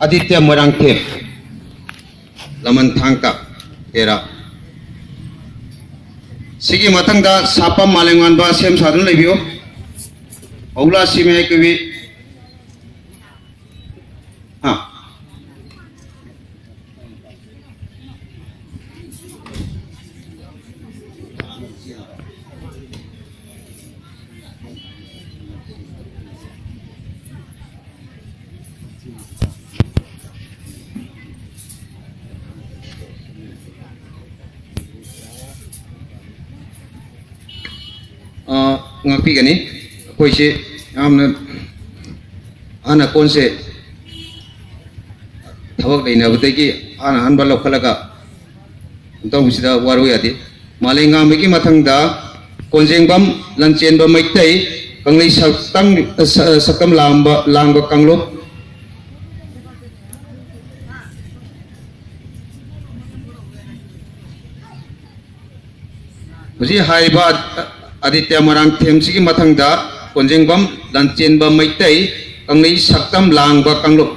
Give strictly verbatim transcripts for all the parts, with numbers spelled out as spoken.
ꯑꯗꯤꯇ꯭ꯌ ꯃꯣꯏꯔꯥꯡꯊꯦꯝ, ꯂꯃꯟ ꯊꯥꯡꯀ, ꯇꯦꯔꯥ꯫ ꯁꯤꯒꯤ ꯃꯊꯪꯗ ꯁꯥꯄꯝ ꯃꯥꯂꯦꯝꯉꯥꯟꯕ ꯁꯦꯝ ꯁꯥꯗꯨꯅ ꯂꯩꯕꯤꯌꯨ꯫ ꯍꯧꯂꯥ ꯁꯤꯃꯦ ꯀꯕꯤ꯫ ꯍꯥ꯫ ꯑ, ꯉꯥꯛꯄꯤꯒꯅꯤ꯫ ꯑꯩꯈꯣꯏꯁꯦ ꯌꯥꯝꯅ ꯑꯍꯟ ꯑꯀꯣꯟꯁꯦ ꯊꯕꯛ ꯂꯩꯅꯕꯗꯒꯤ ꯑꯍꯟ ꯑꯍꯟꯕ ꯂꯧꯈꯠꯂꯒ ꯇꯧꯕꯁꯤꯗ ꯋꯥꯔꯨ ꯌꯥꯗꯦ꯫ ꯃꯥꯂꯦꯝꯉꯥꯟꯕꯒꯤ ꯃꯊꯪꯗ ꯀꯣꯟꯖꯦꯡꯕꯝ ꯂꯟꯆꯦꯟꯕ ꯃꯩꯇꯩ, ꯀꯪꯂꯩ ꯁꯛꯇꯝ, ꯁ-, ꯁꯛꯇꯝ ꯂꯥꯡꯕ, ꯂꯥꯡꯕ ꯀꯥꯡꯂꯨꯞ꯫ ꯍꯧꯖꯤꯛ ꯍꯥꯏꯔꯤꯕ ꯑꯗꯤꯇ꯭ꯌ ꯃꯣꯏꯔꯥꯡꯊꯦꯝꯁꯤꯒꯤ ꯃꯊꯪꯗ ꯀꯣꯟꯖꯦꯡꯕꯝ ꯂꯟꯆꯦꯟꯕ ꯃꯩꯇꯩ, ꯀꯪꯂꯩ ꯁꯛꯇꯝ ꯂꯥꯡꯕ ꯀꯥꯡꯂꯨꯞ꯫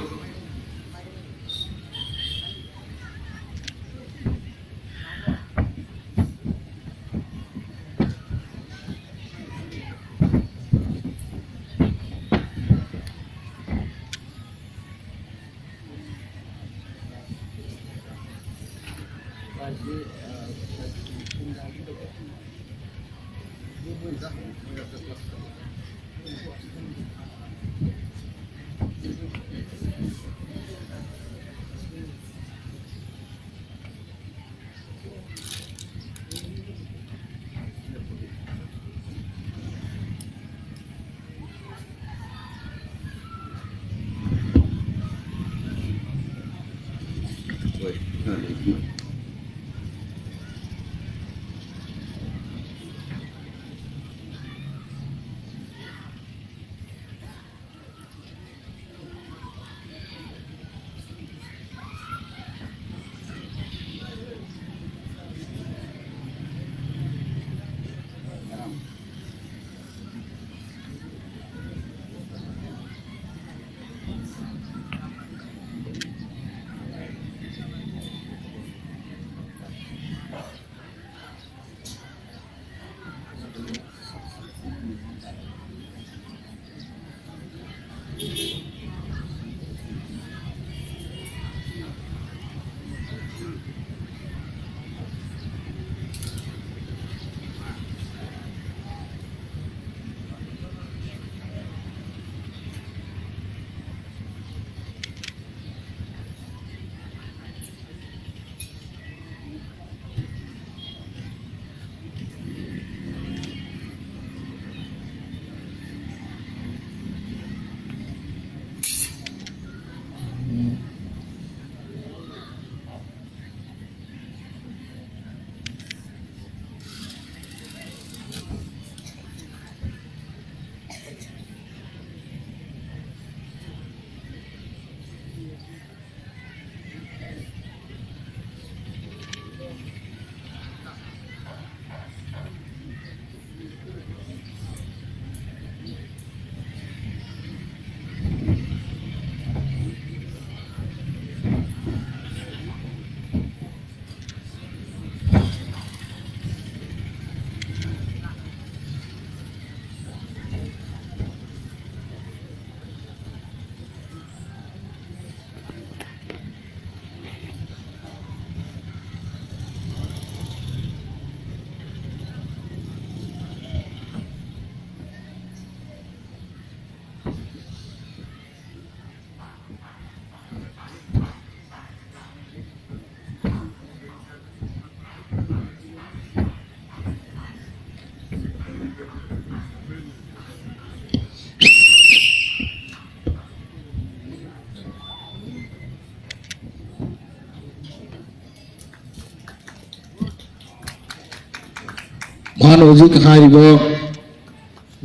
ꯃꯍꯥꯛꯅ ꯍꯧꯖꯤꯛ ꯍꯥꯏꯔꯤꯕ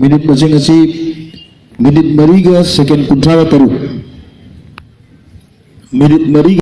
ꯃꯤꯅꯤꯠ ꯃꯁꯤꯡ ꯑꯁꯤ ꯃꯤꯅꯤꯠ ꯃꯔꯤꯒ ꯁꯦꯀꯦꯟ ꯀꯨꯟꯊ꯭ꯔꯥꯒ ꯇꯔꯨꯛ, ꯃꯤꯅꯤꯠ ꯃꯔꯤ